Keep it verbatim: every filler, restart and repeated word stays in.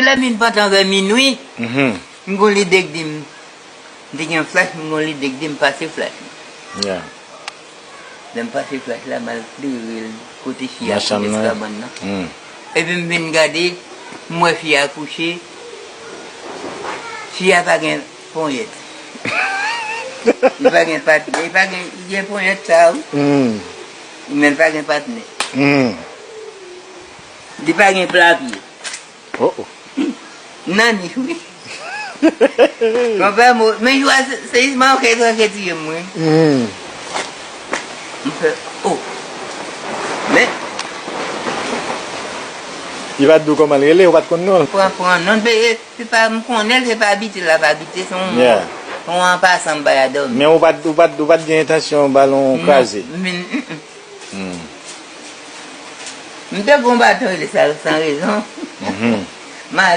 Lè m vin pantan vè minwi, m gon lide k di m, m te gen yon flach, m gon lide k di m pase flach. Yeah. Lè m pase flach la, m al klere l kote fi a, nan chanm nan, kabann nan. Epi m vin gade, m wè fi a kouche. Fi a pa gen ponyèt. Li pa gen patnè. Li pa gen, li gen ponyèt sa, wi. Men li pa gen patnè. Li pa gen plapye. Oh, oh. Nan nich, wi. Konpè mo, men jou a, se, se jis manke tranke tiye m, wi. M fè, oh. Men. Li pa t di w kòman l rele, ou pa t konn non l? Pran, pran non l, se pa m konnen l, se pa abitye l ap abitye, se yon, yeah, se yon anpasan m bay a dòmi. Men ou pa t, ou pa t, ou pa t gen entansyon ba l yon kraze? Non, men, mm, mm. M te gon baton rele sa san rezon. M al